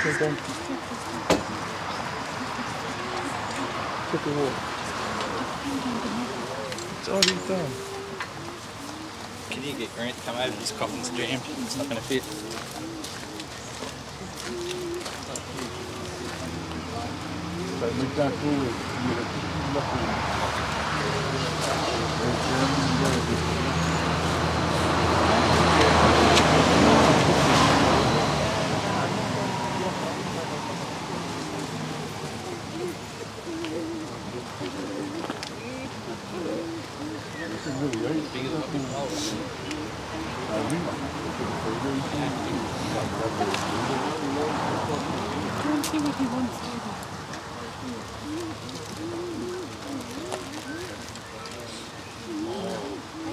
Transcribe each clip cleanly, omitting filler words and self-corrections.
Okay, go. Take a walk. It's already done. Can you get Grant to come over? His coffin's jammed. It's not going to fit. Fai mai tatou e i le tupu lako e te anu ia e Go and see what he wants, David.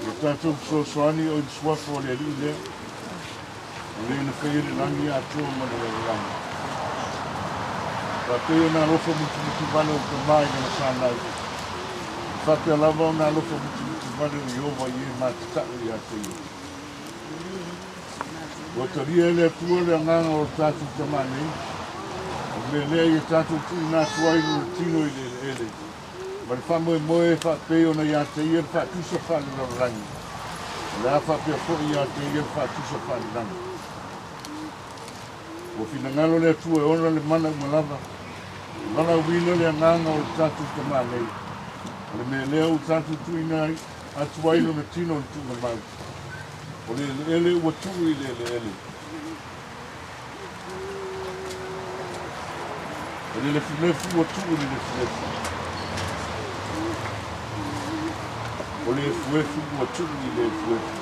Ia tatou fesoasoani o i le suafa o le Alii lea, o le na faia le lagi atoa ma le lalolagi. Faapea ona alofa mutimiti vale o Tamā i lana fanau, e faapea lava ona alofa mutimiti vale o Ieova i e matata'o ia te ia. Ua talia e le Atua le agaga o le tatou Tamā nei, o le mea lea ia tatou tuuina atu ai lona tino i le eleele, ma le faamoemoe e faapei ona ia te ia le faatusa faalelalolagi, o le a faapea foi ia te ia le faatusa faalelagi. Ua finagalo le Atua e ona le mana uma lava, e valaauina le agaga o le tatou Tamā nei, o le mea lea ua tatou tuuina atu ai lona tino i le tuugamau. O le eleele ua tuu i le eleele. O le lefulefu ua tuu i le lefulefu. O le efuefu ua tuu i le efuefu.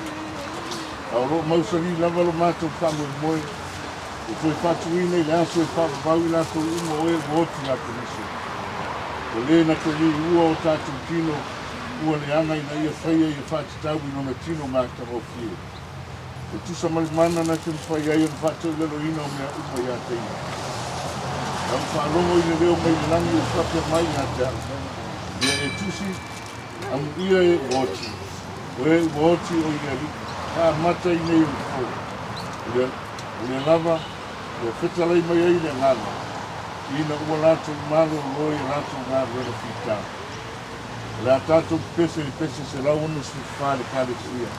A o lo o mausali lava lo matou faamoemoe, e toe faatuina i le aso e faavavau i latou uma o e ua oti ia Keriso. O le na te liua o tatou tino ua leaga ina ia faia ia faatatau i lona tino matagofie. E tusa ma le mana na te mafai ai ona faatauilaloina o mea uma ia te ia. Na ou faalogo i le leo mai le lagi o faapea mai ia te au, Ia e tusi, amuia e ua oti, o e ua oti o i le Alii, faamata i nei o le po. O le, o lea lava ua fetalai mai ai le agaga, ina ua latou malolo i a latou galuega fita. O le a tatou pepese i le pese 164 i le Ekalesia,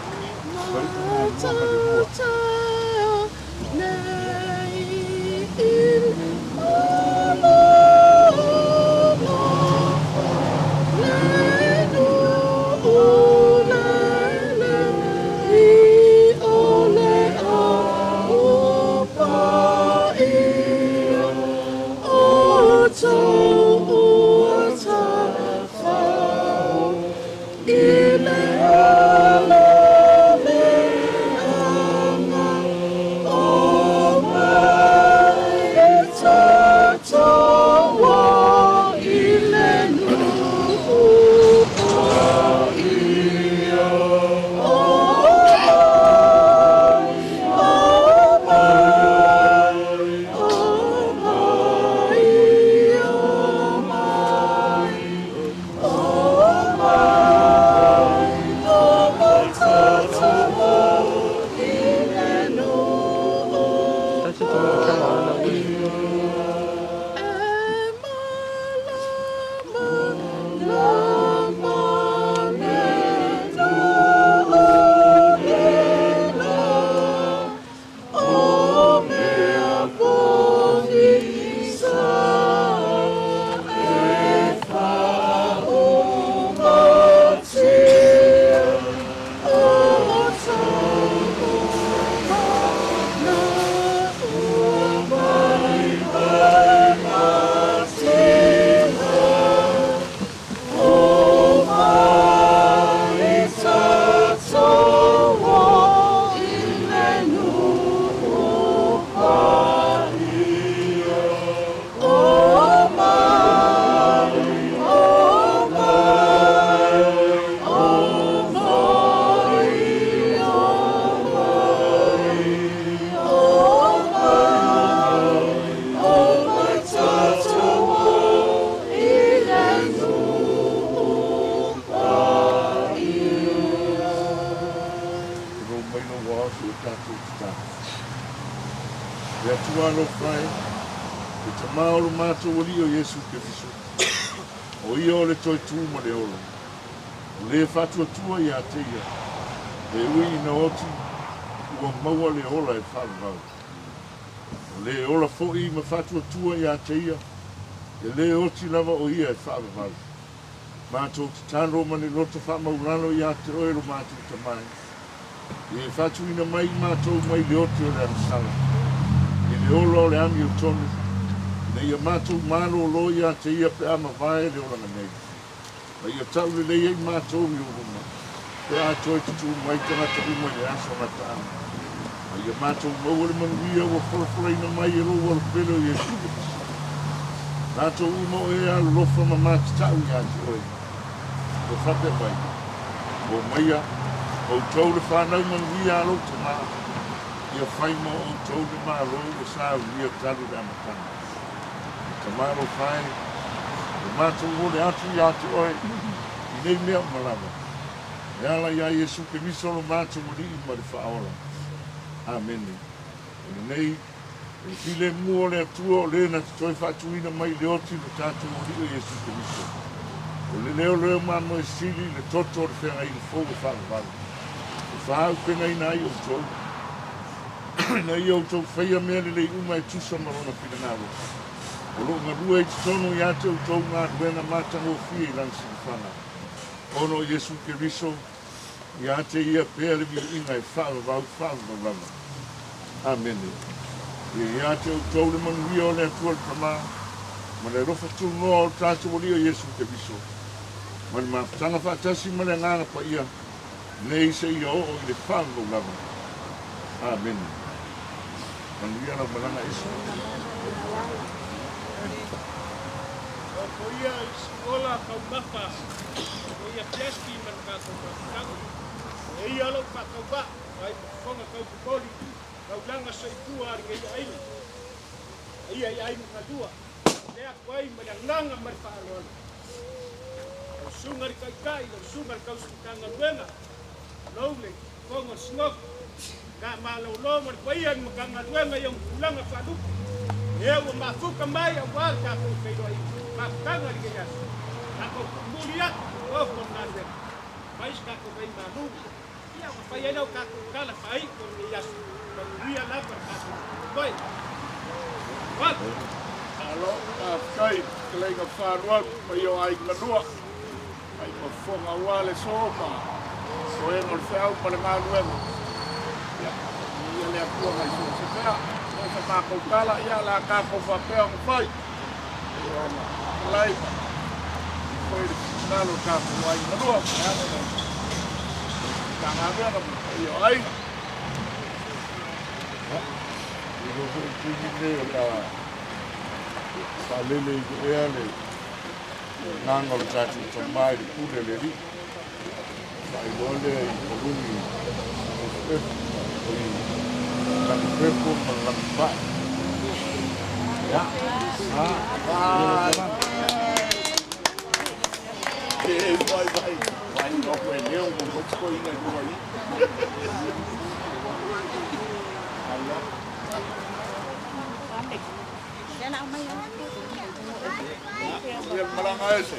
Fuaiupu muamua ma le lua. That's just a little camera, I don't know. Tulou mai lou aoso i tatou tatalo. Le Atua alofa e, Le Tama o lo matou Alii o Iesu Keriso, o Ia o le toe tu ma le ola, o le faatuatua ia te Ia, e ui ina oti, ua maua le ola e faavavau. O le ola foi ma faatuatua ia te Ia, e lē oti lava o Ia e faavavau. Matou tatalo ma le loto faamaulalo ia te Oe lo matou Tama e, ia e faatuina mai i matou mai le oti o le agasala, i le ola o le amiotonu, ina ia matou malōlō ia te Ia pe a mavae le olaga nei, ma ia taulelei ai matou i Ou luma, pe a toe tutū mai tagata uma i le aso gataaga, ma ia matou maua le manuia ua folafolaina mai e Lou Alopele o Iesu Keriso. Matou uma o e alolofa ma matatau ia te Oe, ua faapea mai, Omaia, outou le fanau manuia a lou tama, ia fai mo outou le Malo ua saunia talu le amataga. E Tama alofa e, ua matou ole atu ia te Oe i nei mea uma lava, e ala iā Iesu Keriso lo matou Alii ma le Faaola. Amene. O lenei, o le filemu o le Atua o le na te toe faatuina mai i le oti lo tatou Alii o Iesu Keriso. O le leoleo mamoe sili i le toto o le feagaiga fou e faavavau, e faaaupegaina ai outou, ina ia outou faia mea lelei uma e tusa ma Lona finagalo, o lo o galue i totonu ia te outou galuega matagofie i Lana silafaga, ona o Iesu Keriso, ia te Ia pea le viiga e faavavau faavavau lava. Amene. Ia ia te outou le manuia o le Atua le Tama, ma le alofa tunoa o le tatou Alii o Iesu Keriso, ma le mafutaga faatasi ma le Agaga Paia, nei seia oo i le faavavau lava. Amene. Manuia lau malaga ese. O ia i Siuola taumafa o ia fiafi ma le tatou mafutaga. E ia lou faatauvaa ai ma fofoga taupopoli taulaga soifua a lenei aiga. A ia i aiga galua, le atu ai ma le agaga ma le faaaloalo. Lau susuga i le Taitai, lau susuga i le tausi Matagaluega, lou le fofoga o le Sinoto, na malolo ma le paia i le Matagaluega i ona tulaga faalupe, e ua mafuta mai aua le tatou feiloaiga mafutaga i lenei aso. Tatou tuumuli atu o o le galuega, fai se tatou vai malu, ia ona fai ai lea o tatou tala faaiu o lenei aso, manuia lava le tatou toe. Atu. Malo, faafetai, fetalaiga faalualu, paia o aiga lua, ai ma fofoga aua le aso ma toega o le feau ma le galuega. Ia, viia le Atua mai so o se mea. O se matou tala, ia, o le a tatou faapea ona fai. Ia ona fetalai ma foi le finagalo o tatou aiga lua, vaeane le Matagaluega ma le paia o aiga. Ia, iloa foi le taimi lenei o le a faalele i le ea le agaga o le tatou Tama i le pule a le Alii. Faailoa lea i paluni efuefu o i lagifefo ma le lagipae. Ia, a, Bye. E vai, vai, vai, no koe leo, mo mo tiko inga i mua i. Alo. Ia malaga ese.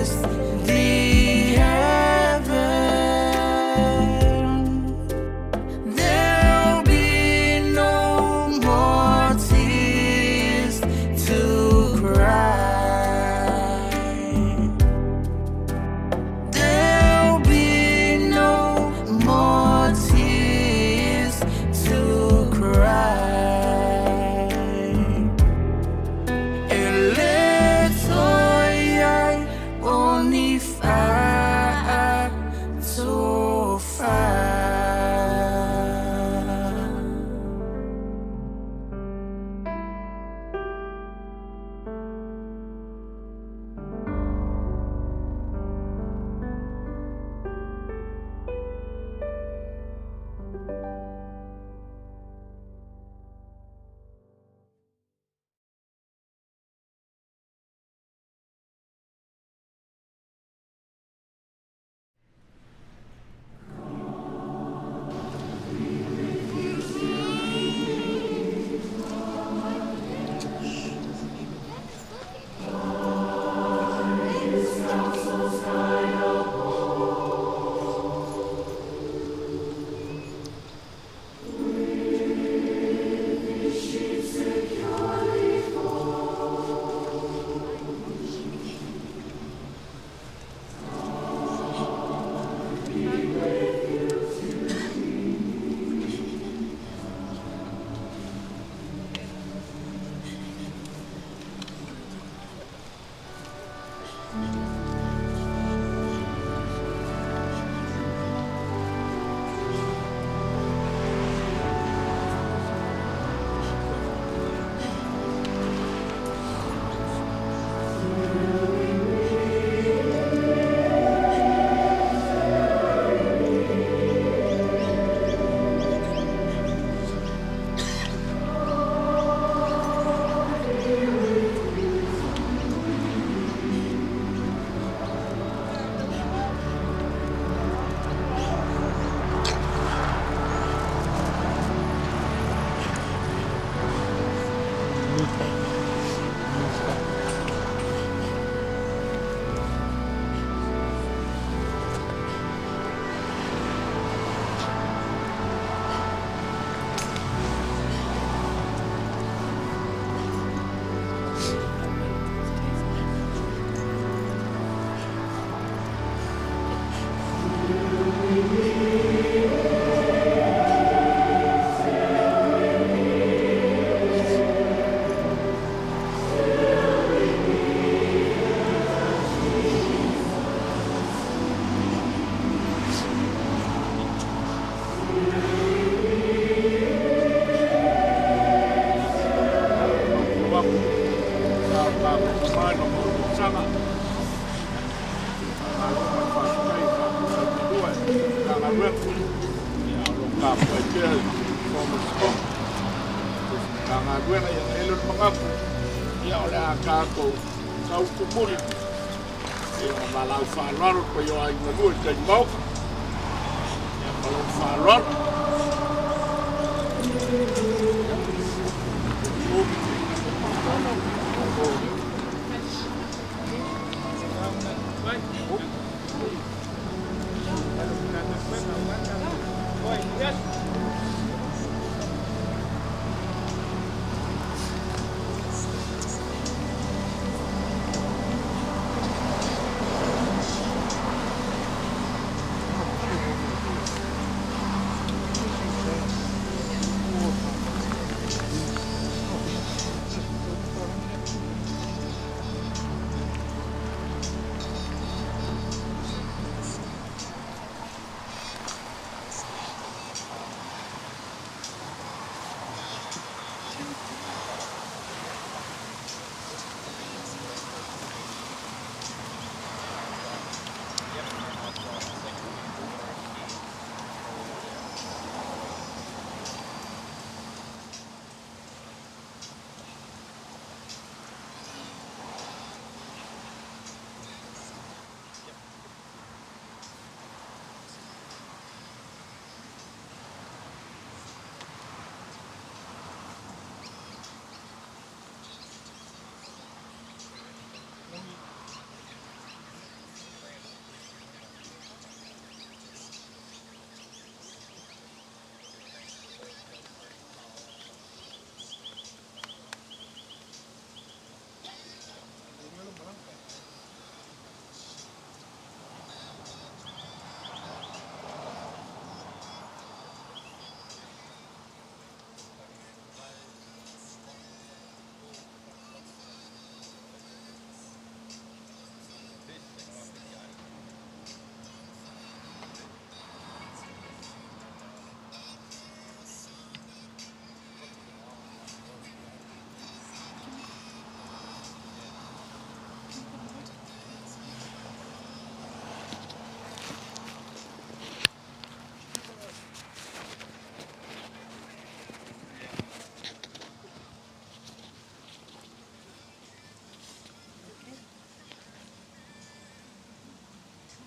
Kiss the heaven. There'll be no more tears to cry. There'll be no more tears to cry. E le toe ai o ni faatofa.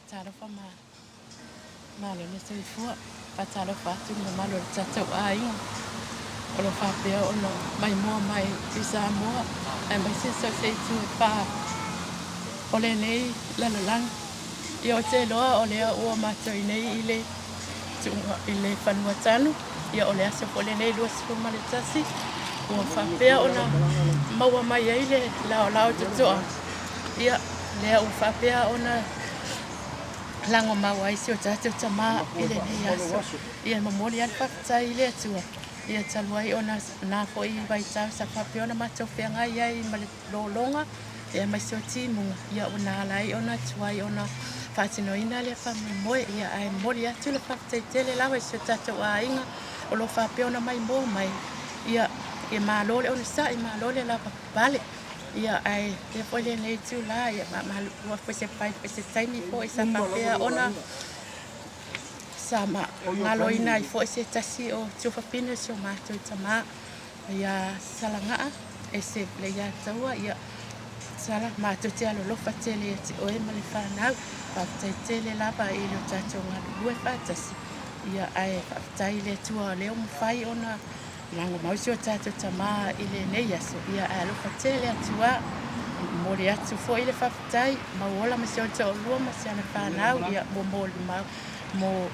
Faatalofa ma malo le soifua. Faatalofa atu i le mamalu o le tatou aiga o lo o faapea ona maimoa mai i Samoa aemaise so o se itu e fā o lenei lalolagi. Ia ou te iloa o lea ua matou i nei i le i le fanua tanu, ia o le aso foi lenei 21 ua faapea ona maua mai ai le laolao totoa. Ia lea ua faapea ona lagomau ai si o tatou tamā i lenei aso. Ia e momoli lava le faafetai i le Atua, ia talu ai ona na foi vaitau sa faapea ona matou feagai ai ma le lologa aemaise o timuga, ia ua na ala ai ona tuai ona faatinoina lea faamoemoe. Ia ae momoli atu le faafetai tele lava i si o tatou aiga o lo o faapea ona maimoa mai. Ia, ia malo le onosai, malo le lavapapale. Ia ae avea foi lenei itula ia ua foi se fai foi se taimi foi sa faapea ona sa galoina ai foi se tasi o tuafafine o si o matou tamā ia Salaga'a e se le ia taua ia Sala matou te alolofa tele ia te oe ma le fanau. Faafetai tele lava i lo tatou galulue faatasi. Ia ae faafetai i le Atua o lea ua mafai ona lagomau si o tatou tamā i lenei aso. Ia ae alofa tele atu lava. Momoli atu foi le faafetai, mau ola ma si ona toalua ma si ana fanau, ia mo mo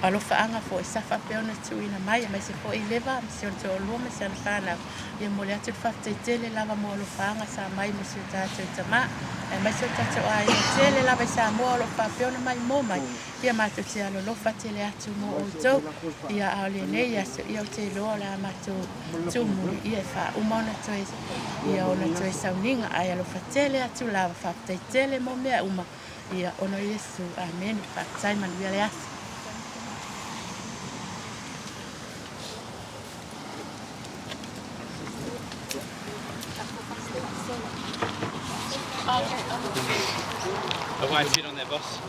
alofaaga foi sa faapea ona tuuina mai, aemaise foi Leva ma si ona toalua ma si ana fanau. Ia momoli atu le faafetai tele lava mo alofaaga sa mai mo si o tatou tamā, aemaise o tatou aiga tele lava i Samoa o lo o faapea ona maimoa mai. Ia matou te alolofa tele atu mo outou. Ia a o lenei aso, ia ou te iloa o le a matou tumuli, ia e faauma ona toe, ia ona toe sauniga, ae alofa tele atu lava, faafetai tele mo mea uma, ia ona o Iesu. Amene. Faafetai, manuia le aso. I won't sit on there, boss.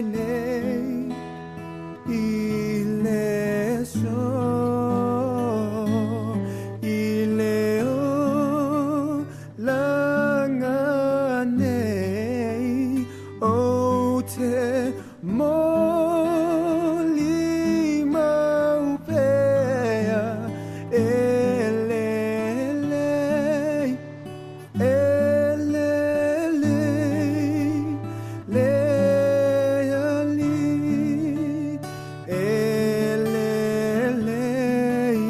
mai nei i le aso, i le olaga nei, ou te molimau pea e lelei, e lelei, le alii, e lelei,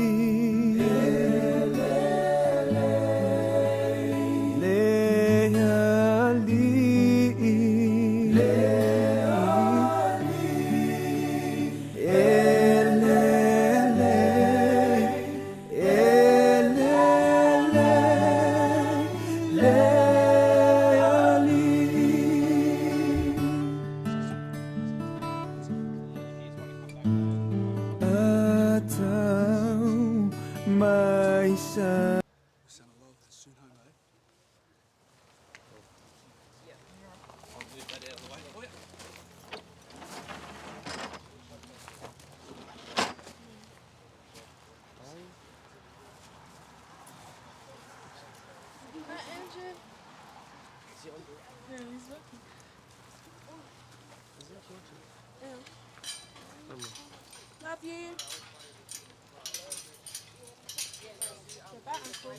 le alii, e lelei, e lelei, le alii. Atau mai sa. I'll move that out of the way for you. Hi, Andrew. Yeah, he's working. Yeah. Love you. Bye, Uncle.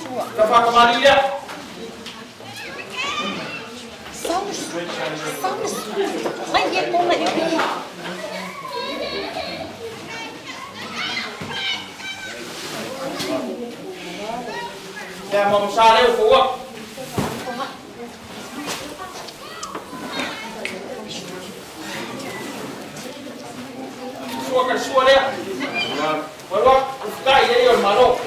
Ka whakamari lea. Ia ma sa leo fua. Sua ka sua lea. Walua, ufukai e o malo.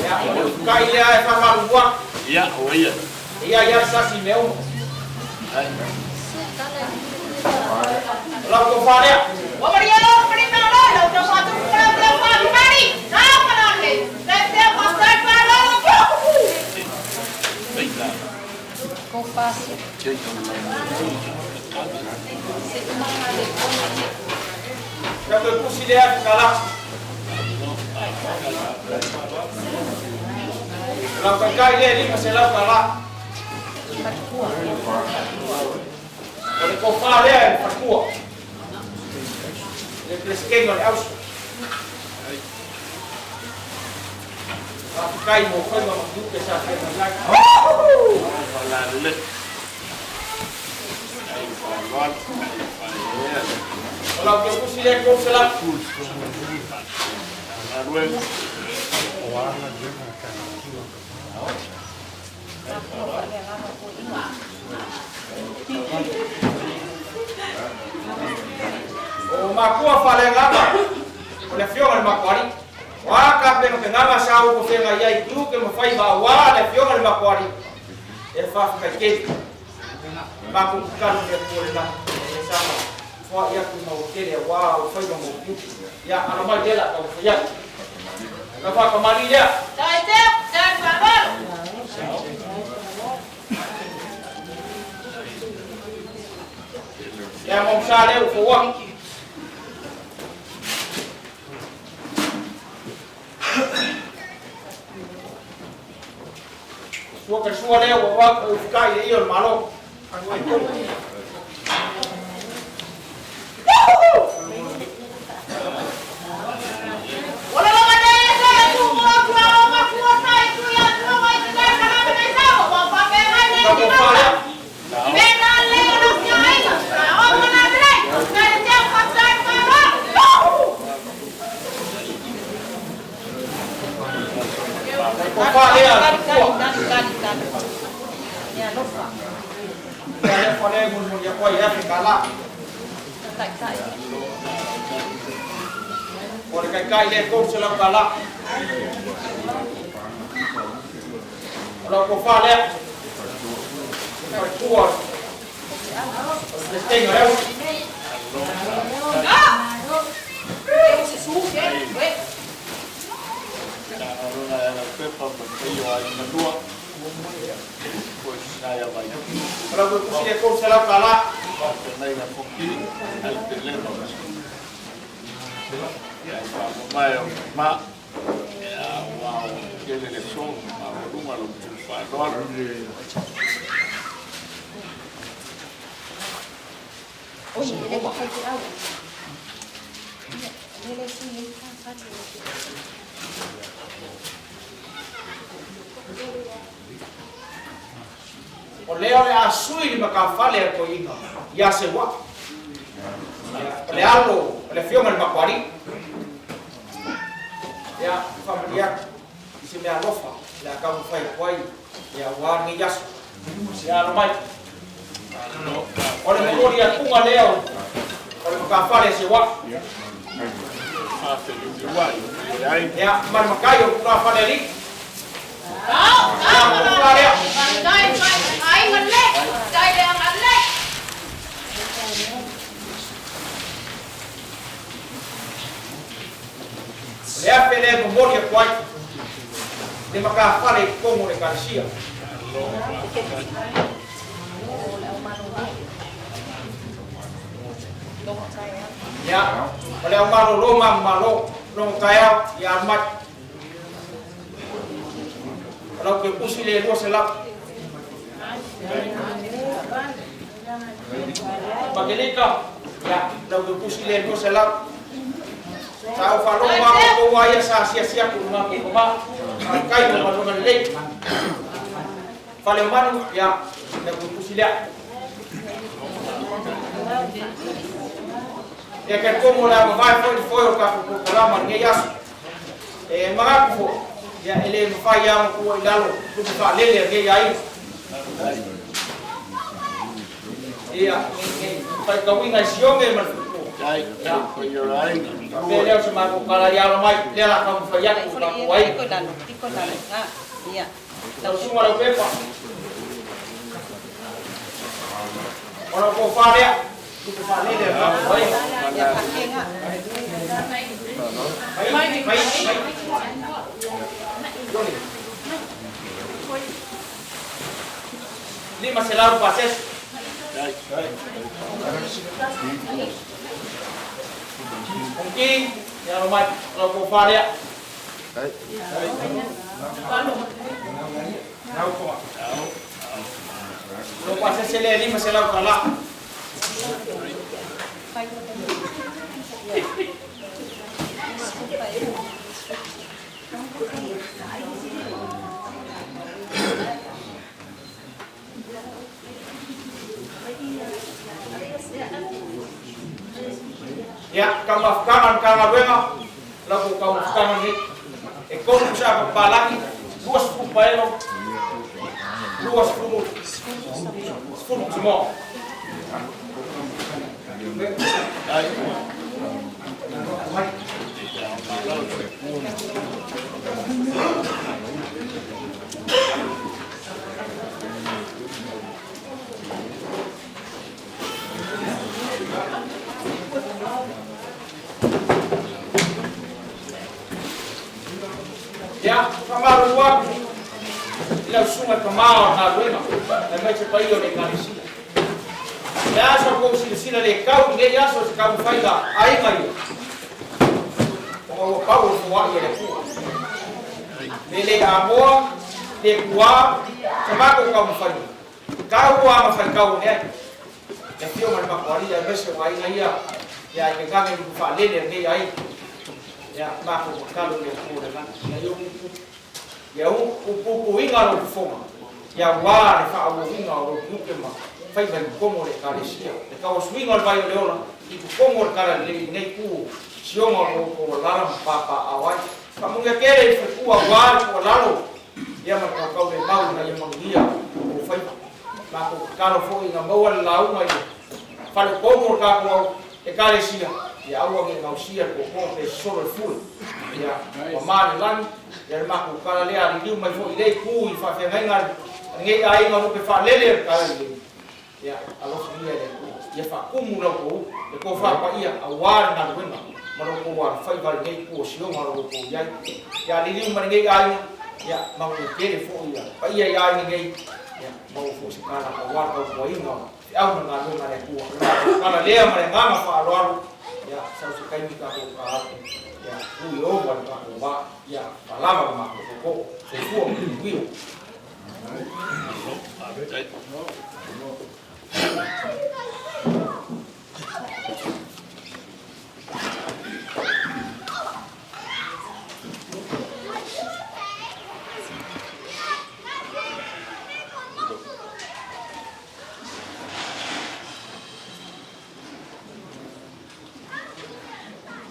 Ia, ufukai lea e whamarua. Ia, o ia. Ia ia sasi meo. Lau ko wharea. Ia koe pusi lea ki kala. Lau kai kai lea lima se lau kala. O le kofā lea e whatua. Le preskenga o le auso. Whakakai mō whainga ma tupe sa whainga mai. O lau ke pusi lea kou se lau. O makua whalenga o le fioga le makuari. Wa ka pe no ke ngama sa u ko whenga ia i tu ke mawhai wa wa le fioga le makuari. E whawhaka i kei. Maku kukanu me kua le na. E sama. Fwa ia ku mau kere wa o whai mo piu. Ia ano mai dela ka whai ia. Ka whakamari lea. Ia mo sa leo fua. Sua ka sua leo wa o kai e o malo. Ka ko wharea. Ko wharea. Ia le whare mun mun ia koe ia ke kala. O le kai kai le kou se lau kala. O lau ko wharea. Whare tua. O le stenga leo. O lau ko kusi le kou se lau kala. O leo le a sui le makawhale a koe inga. Ia se wa. O le alo, o le fioga le makuari. Ia, whamaria, i se mea alofa, le a kamu whai kwai, ia wā ngi yasu. Ia alo mai. O le mori a kunga leo, o le makawhale se wa. Ia, mare makai o kura whale li. Ia, kura lea. O le afe lea e momoli atu ai le matafale i totonu o le Ekalesia. Ia, o le au malolo manumalo, logo taeao, ia alu mai. O lau toe pusi le 200. Pakelika, ia, lau toe pusi le 200. Sa ou faalogo lava o outou lava ia sa asiasi atu i le matou tama. Faafetai mo galuega lelei. Faleomanu, ia, lau toe pusi lea. Ia talitonu o le a mavae foi le foe o le tatou polokalama i lenei aso. E manatu foi, ia e le mafai lava ona tuua i lalo tupe faalele a lenei aiga. Ia, nei faitauina i Sione ma le Faletua. Ia, faapea lea o se matou tala ia alo mai, lea o le a taumafai atu le tatou aiga. Lau Susuga Laupepa, o lau tofa lea. 500 pasese. Ongki, ia alo mai, lau tofa lea. Lou pasese lea e 500 tala. Ia, taumafutaga le Matagaluega, lau tou taumafutaga lenei. E tolu pusa papalagi, 20 paelo, 20, 10 timoa. Ia, faamalulu atu i lau susuga i tama o le galuega, aemaise paia o le Ekalesia. O le a sa outou silasila le tau i lenei aso i se taumafaiga a aiga ia, ona ua pau le foai a le Atua. Pe le amoa, le tuā, sa matou taumafaiga. Tau a ma faitau ane ai le afioga i le Makualii aemaise o aiga ia ia i tainane lupu faalele a lenei aiga. Ia matou tatalo i le Atua o le lagi ina ia upu ia upuupuina lou fofoga ia aua le faaauauina o lou tiute ma faiva i totonu o le Ekalesia, le tauasuina o le vai o le ola i totonu o le Talalelei i lenei itu o Siona o lo o outou alaala ma papaaao ai. Faamanuia tele i le faletua aua le tuualalo Ia ma le tautau le mau ina ia manuia o faiva. Matou tatalo foi ina maua le lauga i le faletonu o le tatou au Ekalesia, ia aua ne i gaosia le totoa pe sosolo le fue. Ia mama le lagi, ia le matou tala lea a liliu mai foi i lea itu i faafeagaiga a lenei aiga o lupe faalele o le tala lelei. Ia alofagia e le Atua, ia faatumu la outou le tofa paia aua le galuega ma lo outou alofaiva i lenei itu o Siona o lo o outou i ai. Ia liliu ma lenei aiga, ia manuia tele foi ia paia i aiga nei, ia maua foi se tala aua le tautuaina o feau ma le galuega a le Atua. O le matou tala lea ma le agaga faaaloalo, ia sau se taimi tatou ta atu, ia ui ova le tatou va, ia faalava le matou tootoo. Soifua ma ia manuia.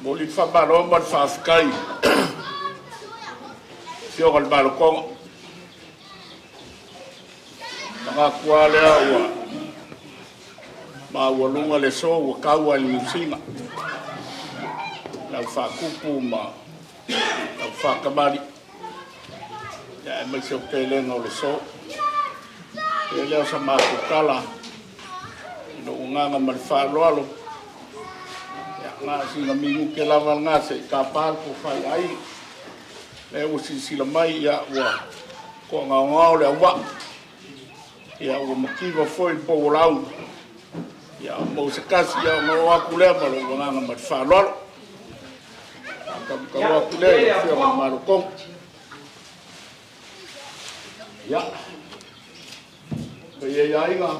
Momoli le faamalo ma le faafetai i le Afioga i le Malotoga. Manatu lava lea ua maualuga le aso ua tau lava i le Niu Sila, lau faatupu ma lau faatamalii, aemaise o pelega o le aso. Pei lea o sa matou tala i lou agaga ma le faaaloalo. na o sina minute lava lena se i tapa le tofa i aiga. Lea ua silasila mai, ia, ua toagaogao le auvaa, ia, ua mativa foi le pou o lauga, ia, mo se tasi, ia, ona oo atu lea ma lou agaga ma le faaaloalo. Faatautau atu lea i le Afioga i le Malotogo. Ia, paia i aiga,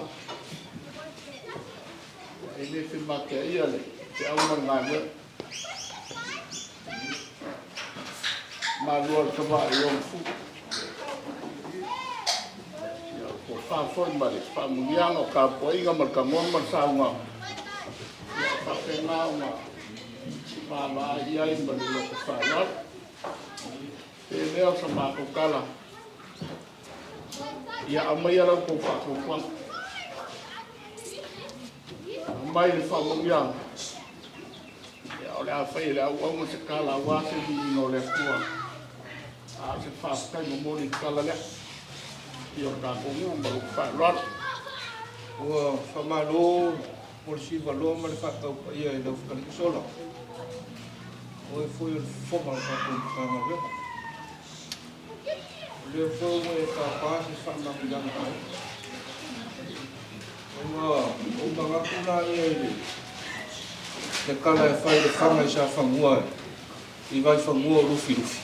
e le femateaia le feau ma le galuega. Malua le tavaa i ona fulu. Ia, o tofa foi ma le faamuniaga o tapuaiga ma le tagoa ma le saunoaga, ia, e faapena ona vaavaai i ai ma le loto faaaloalo. Pe lea o sa matou tala, ia aumaia la outou faatuatuaga. Aumai le faamanuiaga, ia o le a fai e le auauna se tala aua se viiga o le Atua, a o se faafetai momoli i le tala lea i o tatou nuu ma lou faaaloalo. Ua faamalo mo le sivaloa ma le faataupaia i lau fetalaiga Sola. O oe foi o le fofoga o le tatou Matagaluega. O lea foi ua e tapa se faamanuiaga ai. Ona ou manatu laia i le tala e fai i le faga i Safanua i Vaifanua o Lufilufi.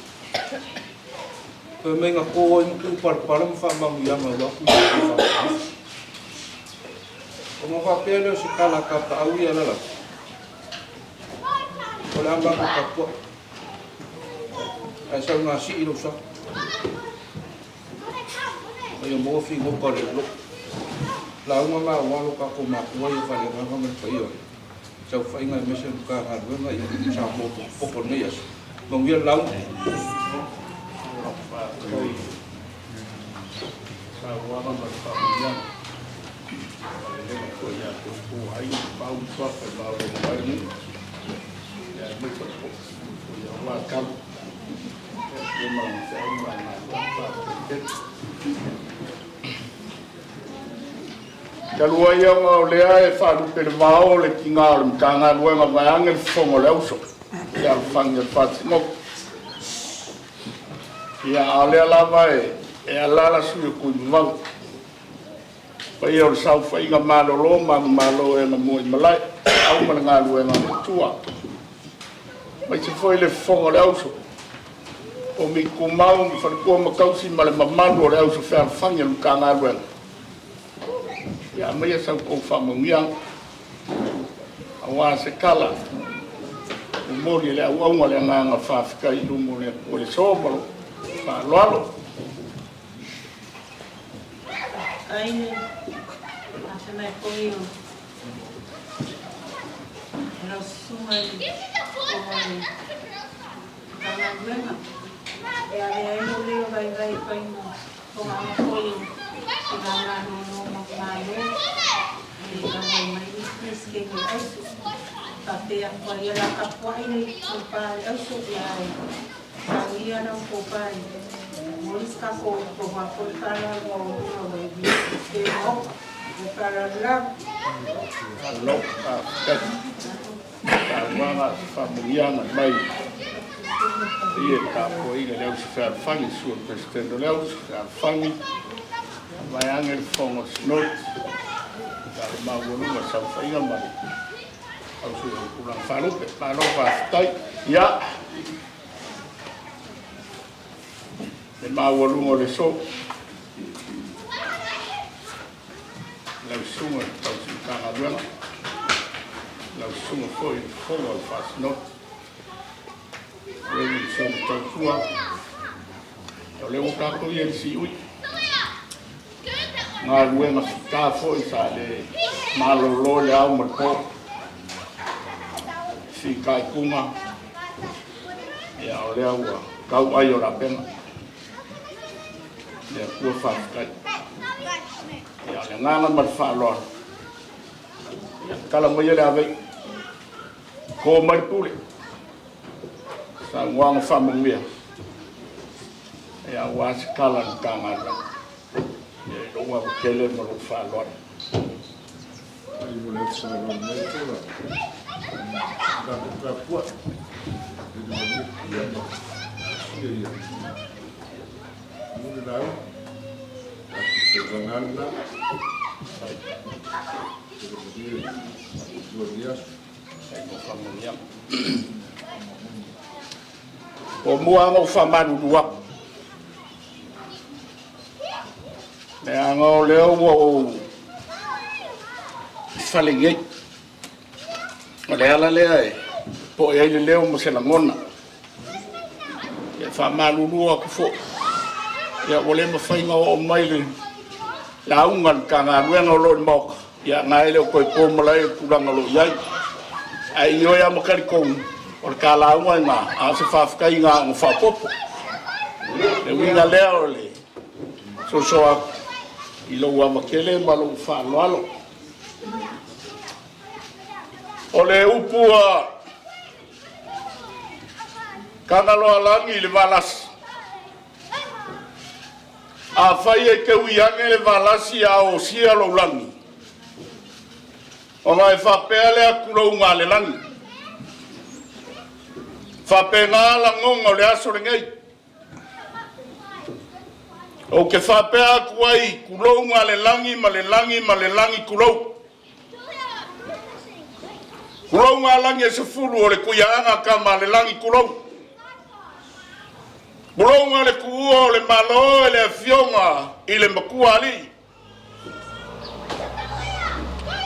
Fai mai na to ai ma tuupalepale ma faamanuiaga aua Tuilaepa Faamanuiaga. Ona faapea lea o se tala a Tapaau ia Lalata, o le a matou tapuai, ae sau gasii lou sa. Ma ia maua figota o le loloto. Lauga ma aua lo tatou matua ia Faleagaga ma le paia o le saofaiga aemaise le Matagaluega ia Samoa potopoto i lenei aso. Manuia le lauga. Faafetai saunoaga ma le faamanuiaga. Faalelega foi ia te outou aiga, pau ma suafa i maulolo ai le nuu. Ia aemaise o ia aua talu. Ia tua ma lana feau ma lana galuega. Faafetai tele. Talu ai ona o lea e faalupe le vao le tiga o le Matagaluega vaeane le fofoga o le auso i alofani o le faatinoga. Ia, a o lea lava e alaala sui o Tuimavave. Paia o le saofaiga malolo ma agumalo e ana mua i malae, au ma le galuega a le Atua. Aemaise foi le fofoga o le auso, o Mitumau ma Faletua ma Tausi ma le mamalu o le auso fealofani o le Matagaluega. Ia aumaia sa outou faamanuiaga aua se tala momoli e le auauna le agaga faafetai i luma o le Atua i le aso ma lou faaaloalo. Aine, afe mai foi o lau susuga i le fofoga o le Matagaluega e ave ai lou leo vaivai e fai ma Togama foi o Faigamalo ma Malo e auai mai le Peresetene o le Auso. Faapea atu ai, o le a tapuai le tofa a le Auso, ae saunia lau tofa e momoli se tatou tofa foi faaaloalo maualuga ua e i le Maota. Ma le faaaloalo lava. Malo faafetai. Saunoaga faamanuiaga mai i e tapuaiga i le Auso Fealofani, Sua le Peresetene o le Auso Fealofani, vaeane le Fofoga o Sinoti, ia le maualuga saofaiga ma le auso i ona tulaga faalupe. Malo faafetai. Ia, le maualuga o le aso, lau susuga i le tausi Matagaluega, lau susuga foi i le Fofoga o le Faasinoti, Reverend Sona Tautua, o lea ua tatou i ai i le siui, galuega fita foi sa le malolo i le ao ma le po, fitaituga, ia o lea ua tau ai o lapega. Le Atua faafetai. Ia, le agaga ma le faaaloalo. Ia, tala maia le avei. Ko mai le pule. Saunoaga faamanuia. Ia, aua se tala a le Matagaluega. Ia, i lou ava tele ma lou faaaloalo. Ai mo le faaaloalo mai tola. tatou tapuai. Lele malie ia ma sia ia. Mo le lauga. Tatou tauvaga lena. Lele malie tua ni aso. Muamua lava ona ou faamalulu atu, leaga o lea ua ou fale nei. O le ala lea e poe ai le leo ma se lagona. E faamalulu atu foi, ia ua le mafai ona oo mai le lauga a le Matagaluega o lo o i le Maota, ia na e le o toe po malae i le tulaga o lo o i ai. Ae ioe lava ma talitonu, o le ta lauga lena, a o se faafetai i aoga faaopoopo. Le uiga lea o le soso atu i lou ava tele ma lou faaaloalo. O le upu a Tagaloaalagi i le Valasi, Afai e te ui ane le Valasi a o osia lou lagi, ona e faapea lea tulouna a le lagi. Faapena lagona o le aso lenei. Ou te faapea atu ai, tulouna le lagi ma le lagi ma le lagi tulou. Tulouna lagi e 10 o le Tuiaaga tama a le lagi tulou. Tulouna le tuua o le Malo e le afioga i le Matua Alii.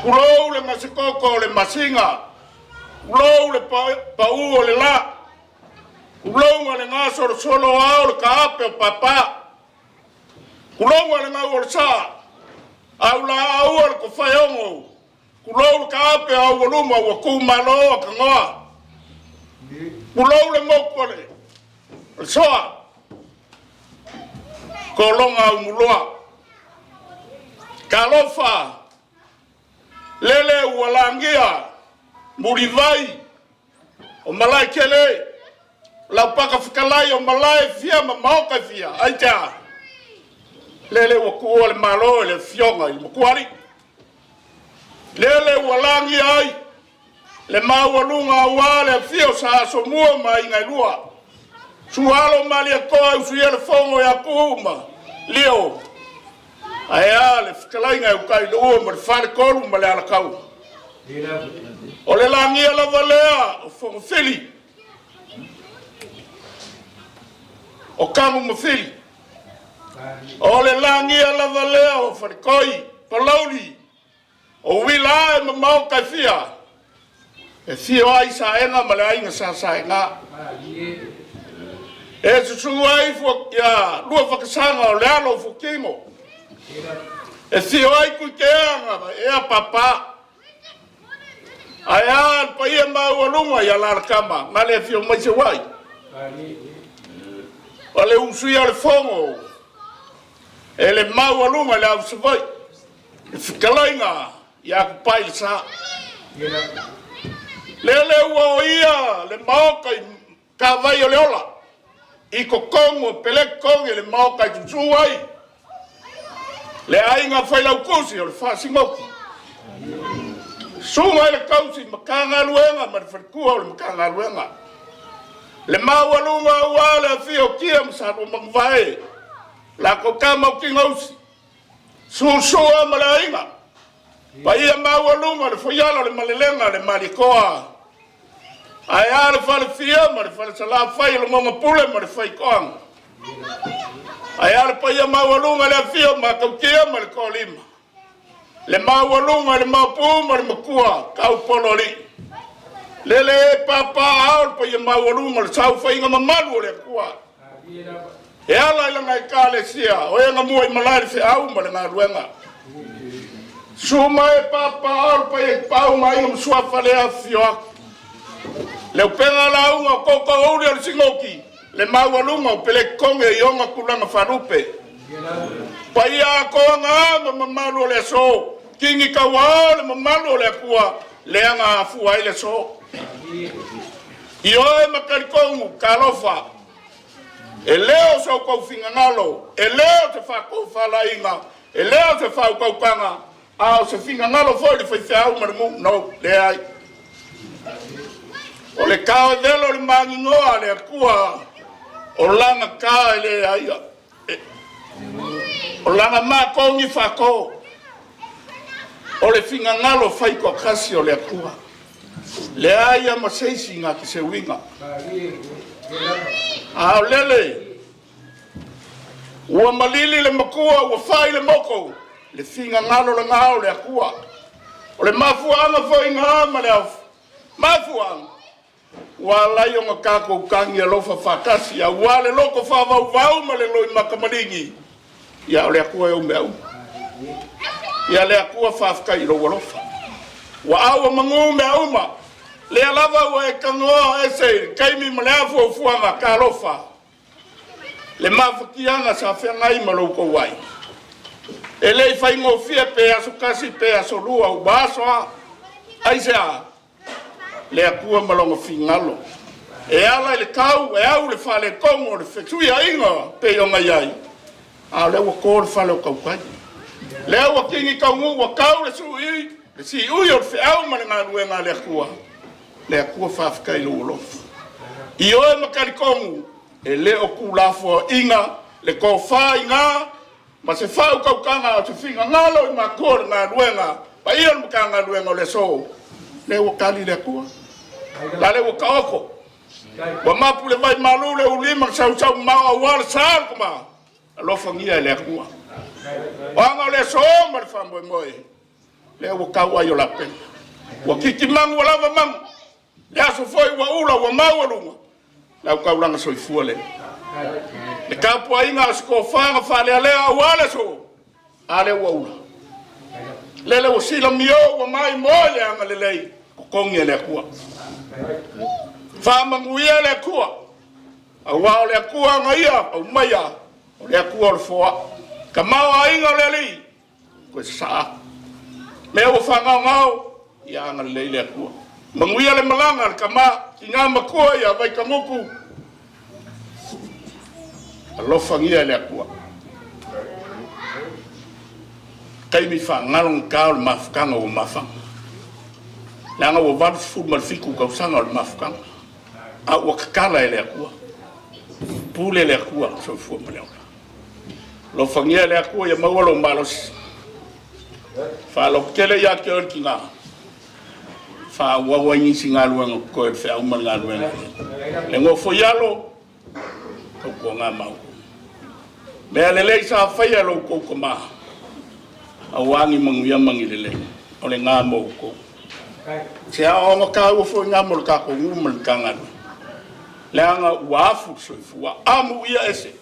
Tulou le masekoko o le masina, tulou le pau o le la. Tulouna le gasolosolo ao le kaape o papa. Tulouna le gau o le sa. Au laaua le kofaeogo. Tulou le kaape o aualuma ua tu malo a kanoa. Tulou le moku o le soa. Kologa umuloa. Talofa lele ua lagia mulivai o Malaetele, laupaka fetalai o malae fia ma maota e fia, aitea? Lele ua tuua le Malo e le Afioga i le Matua-alii. Lele ua lagia ai le maualuga aua le afio o Sa Asomua ma aiga e lua, Sualo ma Aliatoa e usuia le fono ia Puu ma Lio, ae a le fetalaiga e Utaileuo ma le Faletolu ma le Alataua. O le lagia lava lea o Fongafili, o Kamu ma Fili. O le lagia lava lea o Faletoi, Palauli, o Uila e mamao e fia, e fio ai Saega ma le aiga sa Saega. E susu ai ia lua whakasaga o le alo o Fuatino. E fio ai Tuiteaga ma ea papa. Ae a le paia maualuga ia Lalakama, na le afio mai se wai. O le usuia o le fono, e le maualuga i le au Savaii. Le fetalaiga ia Kupai le sa. Lele ua o ia le maoka i Tavai o le ola, i totonu o Pelekikogi le maoka i tutu ai le aiga Failautusi o le Faasinoti. Susuga i le tausi Matagaluega ma le faletua o le Matagaluega. Le maualuga aua le afio o Tia ma Salomanuvae, latou tama o Tinausi, Susua ma le aiga, paia maualuga le foiala o le malelega le Malietoa, ae a le falefia ma le falesalafai o le Gogapule ma le Faitoaga, ae a le paia maualuga le afio o Matautia ma le Toalima, le maualuga i le Maopu ma le Matua Taupoloalii. Lele e pāpā ao le paia maualuga o le saofaiga mamalu o le Atua. E ala i lana Ekalesia, o e na mua i malae le feau ma le galuega. Susu mai e pāpā ao le paia i pau ma aiga ma suafa le afifio atu. Le upega lauga o koukou uli o le Singoki, le maualuga o Pelekikoge i ona tulaga faalupe. Paia atoa na ma mamalu o le aso, kini tauao le mamalu o le Atua, lea na afua ai le aso. Ioe ma talitonu, talofa, e le o so outou finagalo, e le o se faatofalaiga, e le o se faautautaga, a o se finagalo foi i le faifeau ma le nuu, no, leai. O le kao e velo i le magigoa a le Atua, o lana ka e le aia, o lana makogi faako, o le finagalo faitoatasi o le Atua. Leai a ma se isi na te seuina. A o lele, ua malili le matua ua fai le moko, le finagalo lena o le Atua. O le mafuaaga foi na ma le mafuaaga ua ala ai ona tatou tagi alofa faatasi aua le loto faavauvau ma le loimata maligi, ia o le Atua e ou mea uma. Ia le Atua faafetai i lou alofa. Ua au a manu mea uma, lea lava ua e tanoa ese i le taimi ma le afuafuaga talofa le mafatiaga sa feagai ma lo outou ai. E le i faigofie pe aso tasi pe aso lua ua aso a. Aisea? Le Atua ma Lona finagalo. E ala i le tau, e au le faaletonu o le fesuiaiga pei ona i ai, a o lea ua to le fale o tautai. Lea ua kini taunuu ua tau le sui, le siui o le feau ma le galuega a le Atua. Le Atua faafetai i lou alofa. I oe ma talitonu, e le o tuulafoaiina le tofa i na ma se faautautaga o se finagalo i matua o le galuega paia o le Matagaluega o le aso, lea ua tali le Atua. La lea ua taoto. Ua mapu le vai malu le ulima le sausau mamao aua le sa o le tama. Alofagia e le Atua. O aga o le aso ma le faamoemoe, lea ua tau ai o lapega. Ua titi magu ua lava magu. Le aso foi ua ula ua maualuga le autaulaga soifua lea. Le tapuaiga a se tofa na faalealea aua le aso, a lea ua ula. Lele ua silamio ua maimoa i le agalelei totogi e le Atua. Faamanuia le Atua, aua o le Atua agaia aumaia, o le Atua o le foaa. Tamaoaiga o le Alii, Koe sasaa. Mea ua faagaogao, ia agalelei le Atua. Manuia le malaga a le tama, tina matua ia Vaitagutu. Alofagia e le Atua. Taimi faagalogata o le mafutaga ua mafaga. Leaga ua 87 tausaga o le mafutaga. A ua tatala e le Atua. Pule le Atua, soifua ma le ola. Alofagia le Atua ia maua lou malosi. Faalototele ia te oe le tina. Faaauau ai nisi galuega o totoe o le feau ma le galuega. Le nofo i alo, tautuaga mau. Mea lelei sa faia e lo outou tama, aua ni manuia ma ni lelei, o le na mo outou. Se aoaoga taua foi na mo le tatou nuu ma le Matagaluega, leaga ua afu le soifua, amuia ese.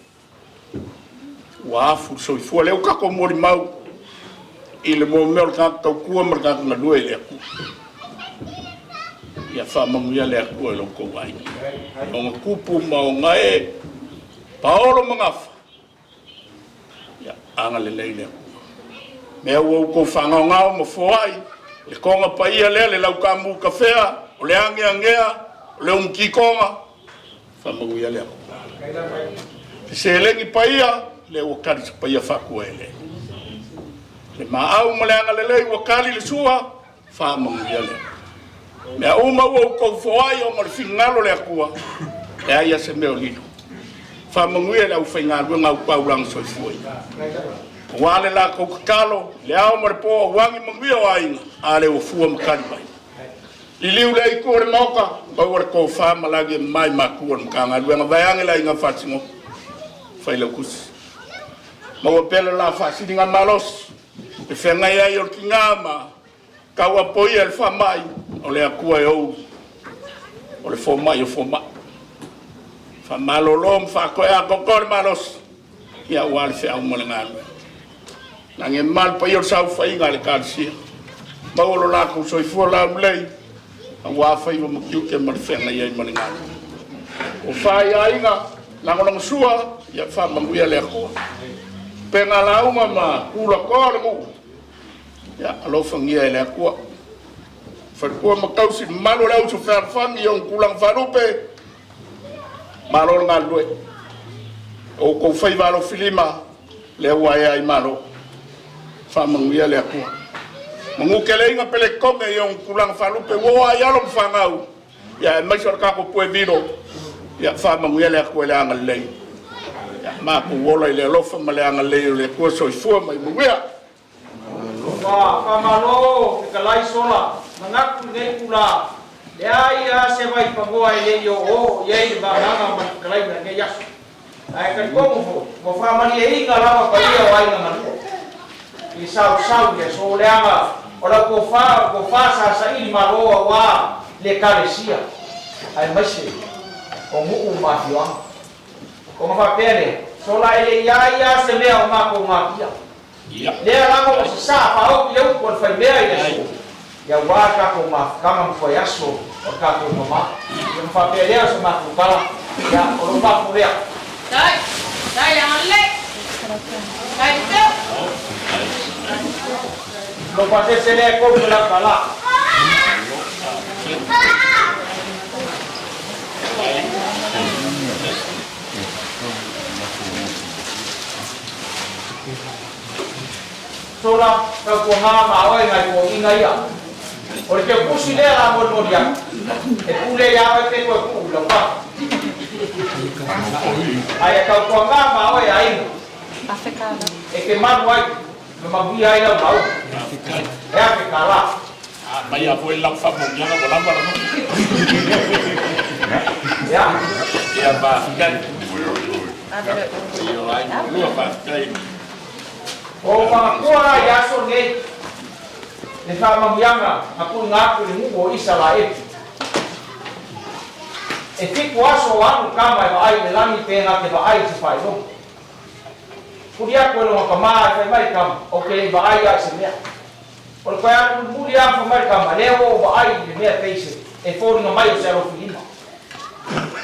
Ua afu le soifua lea ua tatou molimau i le mea o le tagata tautua ma le tagata galue i le Atua. Ia faamanuia le Atua i lo outou aiga. Ona tupu ma ona ee, paolo ma gafa, ia agalelei le Atua. Mea ua outou faagaogao ma foai, le toga paia lea, le lautamu tafea, o le ageagea, o le umutitoga, Faamanuia le Atua. Le seleni paia, lea ua tali se paia faakuaele. Le maau ma le agalelei ua tali le sua, faamanuia le Atua. Mea uma ua outou foai ona o le finagalo o le Atua, leai lava se mea o lilo. Faamanuia le aufaigaluega au taulaga soifua ia. Aua le latou tatalo, le ao ma le po, aua ni manuia o aiga, a lea ua fua ma tali mai. Liliu lea itu o le Maota, maua le tofa ma lagi e mama i matua o le Matagaluega, vaeane le aiga Faasinoga, Failautusi. Maua pea le la faasiligamalosi, le feagai ai o le tina ma tauapoia i le faamai, o le Atua e ou o le fomai o fomai. Faamalolo ma faatoea atoatoa le malosi, ia aua le feau ma le galuega. Lagi e mama le paia o le saofaiga a le Ekalesia. Maua lo latou soifua laulelei, aua faiva ma tiute ma le feagai ai ma le galuega. Ua fai aiga, lagolagosua, ia faamanuia le Atua. Upega lauga ma tulatoa o le nuu, ia alofagia e le Atua. Faletua ma tausi mamalu o le auso fealofani i ona tulaga faalupe, Malo le galulue. O outou faiva alofilima, lea ua ea ai malo. Faamanuia le Atua. Manu keleiga pele kome i ona tulaga faalupe ua oo ai alo ma fanau. Ia, aemaise o le tatou Puevilo, ia faamanuia le Atua i le agalelei. Ia, matou ola i le alofa ma le agalelei o le Atua. Soifua ma ia manuia. Ua faamalo fetalai sola, manatu i lenei itula, leai lava se vaifanua e le i oooo i ai le vagaga ma le fetalaiga i lenei aso. Ae talitonu foi, ua faamalieina lava paia o aiga malua i le sausau i le aso, leaga o lau tofa, o le tofa sa saili malo aua le Ekalesia aemaise o nuu ma afioaga. Ona faapea lea, sola e le i a ia se mea o matou natia. Lea lava ua sasaa faaoki le upu a le faimea i le aso, ia aua le tatou mafutaga ma toe aso o le tatou mama. Ia ma faapea lea o se matou tala, ia o lou mapu lea. Tai, tai le agalelei, tai le teu. Lou pasese lea e 300 tala. Sola, tautuaga ma oe nai toeaiina ia. O le teupusi lea la molimoli atu, e pule ia oe pe toe tuu i lau papa. Ae ia tautuaga ma oe aiga, e te malu ai ma manuia ai lau lauga. E afe tala. Mai a foi lau faamaoniaga ua lava lava. Ia. Ia faafetai. Ia ai lua faafetai. O fagatua la i aso nei le faamanuiaga na tuuina atu i le nuu o Isalaeli. E fitu aso o alu tama e vaai i le lagi pe na te vaai i se faailoga. Tuli atu e lona tama ae fai mai le tama, Ou te le i vaai lava i se mea. O le toe alu mulimuli lava fai mai le tama, Lea ua ou vaai i le mea pei se e foliga mai o se alofilima.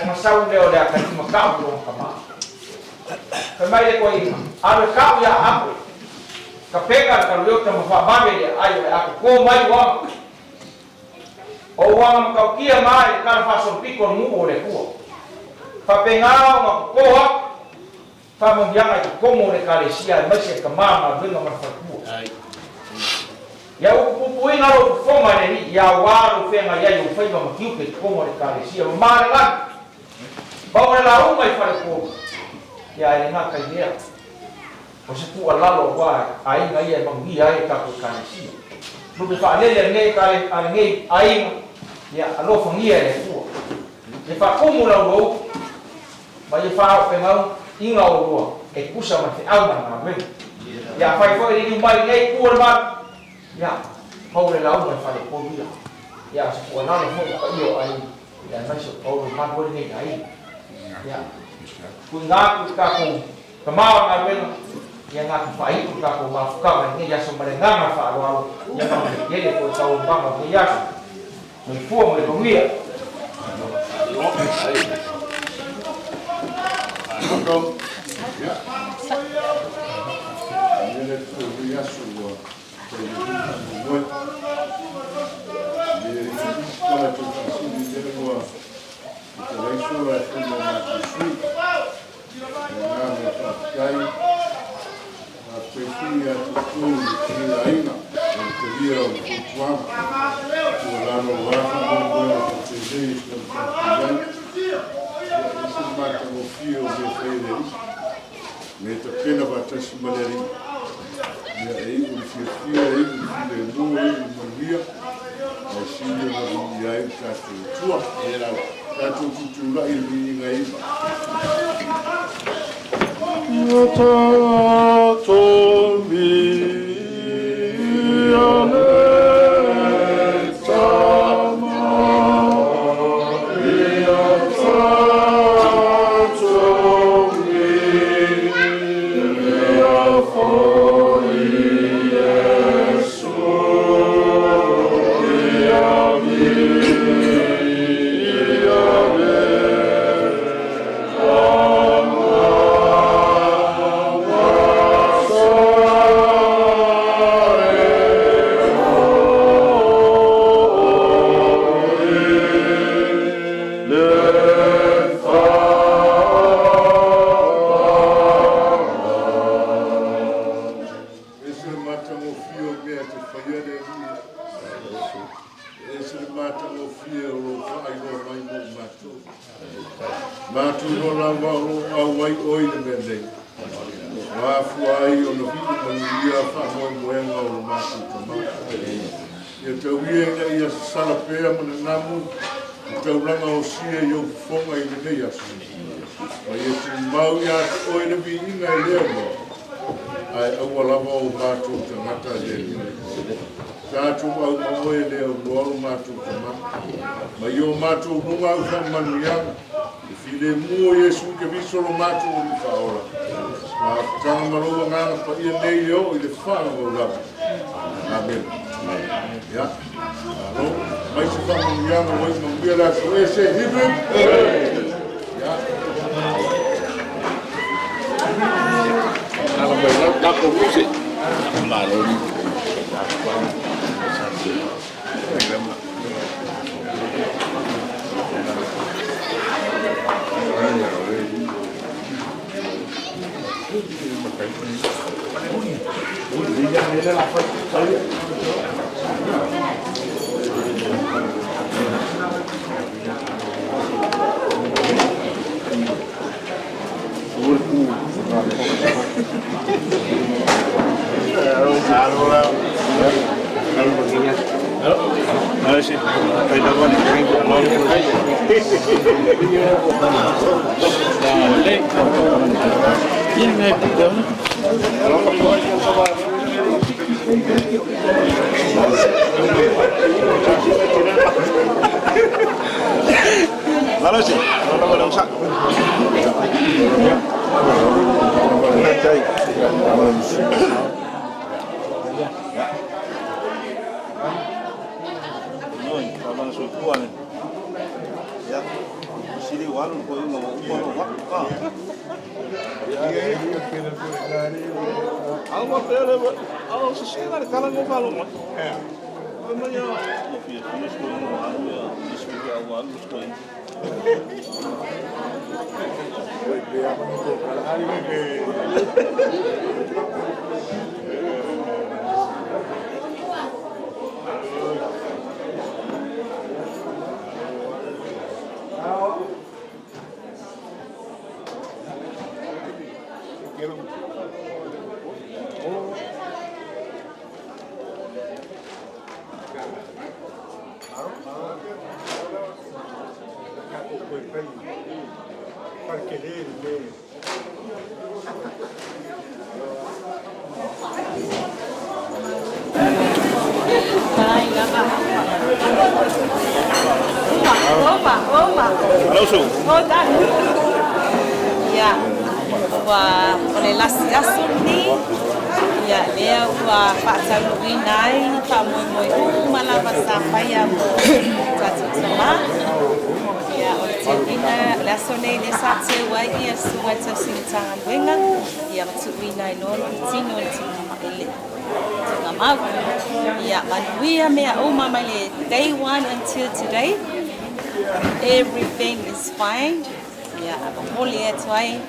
Ona sau lea o le atalii ma tau i lona tama. Fai mai le toeaina, Alu e tau ia Ape, ka peka le kaluiota ma faavave le aai o le a toto mai uaga. O uaga matautia ma i le tala faasolopito o le nuu o le Atua. Faapena ona toto atu faamanuiaga i totonu o le Ekalesia aemaise le tama galuega ma le faletua. Ia upu puipuiga lou fofoga i le Alii, ia aua lou feagai ai ou faiva ma tiute i totonu o le Ekalesia. Mama le lagi, pau le lauga i Falepolu, ia ae le gata i lea, o se tuualalo aua aiga ia e manuia ai le tatou Ekalesia. Lupe faalele a lenei a lenei aiga, ia alofagia e le Atua. Ia faatumu lau lou ma ia faaopegauna iga oulua e tusa ma le feau ma le galuega. Ia afai foi e liliu mai lenei itu o le malu, ia pau le lauga i Falepolu ia. Ia o se tuualalo foi i le paia o aiga, ia aemaise o pau le malu ai lenei aiga. Ia tuuina atu i le tatou tama o le galuega, ia gata faaiu le tatou mafutaga i lenei aso ma le agaga faaaloalo, ia manuia tele toe taualumaga o lenei aso. Soifua ma le manuia. Faafetai ia te outou i le taliaina o le talia o le fautuaga tuualalo aua faamoemoega faapenei e pei ona tatou i ai. Ia, e ese le matagofie o mea fai e le Alii, me tapena faatasi ma le Alii. Ia, e iu i le fiafia, e iu i le filemu, e iu i le manuia, ae sili ona viia ai le tatou Atua. Tatou tutulai i le viiga e iva. Ia tatou viia le Tama, ia tatou viia foi Iesu, ia viia le Ese le matagofie o mea e te faia le Alii. Ese le matagofie o lou faailoa mai. Matou iloa lava o lo o auai Oe i le mea nei, ua afua ai ona vii manuia faamoemoega o lo matou tama. Ia tau ia ina ia sasala pea ma nanamu le taulaga osia i ou fofoga i lenei aso, ma ia tumau ia te Oe le viiga e le aunoa, ae aua lava o matou tagata le Alii. Tatou au ma Oe e le aunoa lo matou tama, ma i o matou luga au faamanuiaga, le filemu o Iesu Keriso lo matou Alii Faaola. Mafutaga ma lou Agaga Paia nei e oo i le faavavau lava. Amene. Ia, malo. Mai se faamanuiaga ua iu manuia le aso ese. Hip hip. Ia. Ala mai lau tatou music. Malo. Ia, ua o le lasi aso lenei, ia lea ua faataunuuina ai faamoemoe uma lava sa faia mo tatou tama. Ia, o le teuina, o le aso nei lea sa teu ai ia susuga i tausinitagaluega, ia ma tuuina ai loa le tino i le tuuga, tuuga mau. Ia, manuia mea uma mai le day one until today. Everything is fine. Ia, momoli atu ai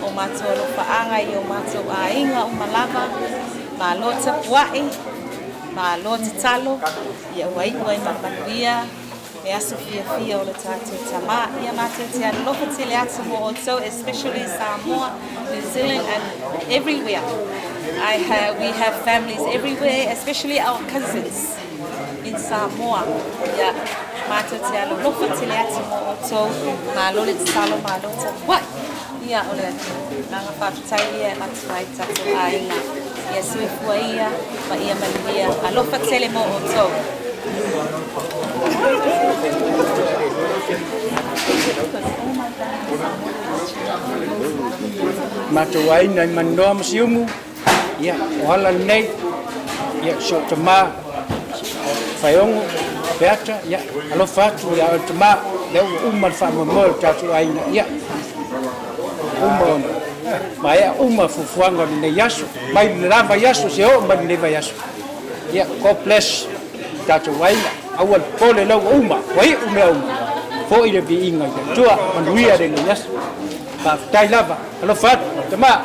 o matou alofaaga i o matou aiga uma lava, malo tapuai, malo tatalo, ia ua iu ai ma manuia le aso fiafia o le tatou tama. Ia matou te alofa tele atu mo outou, especially Samoa, New Zealand and everywhere. We have families everywhere, especially our cousins in Samoa. Ia, matou te alolofa tele atu mo outou, malo le tatalo, malo tapuai. Ia, o le agaga faafetai ia e avatu ai tatou aiga. Ia soifua ia ma ia manuia. Alofa tele mo outou. Matou aiga i Maninoa ma Siumu, ia, o ala lenei, ia, si ou tama, Faeogo, Peata, ia, alofa atu ia oe tama, lea ua uma le faamoemoe o le tatou aiga, ia, uma ona maea uma fuafuaga o lenei aso, mai le la vaiaso se oo mai lenei vaiaso. Ia, God bless tatou aiga, aua le popole lea ua uma, ua iu mea uma, foi le viiga i le Atua, manuia lenei aso. Faafetai lava, alofa atu, tama.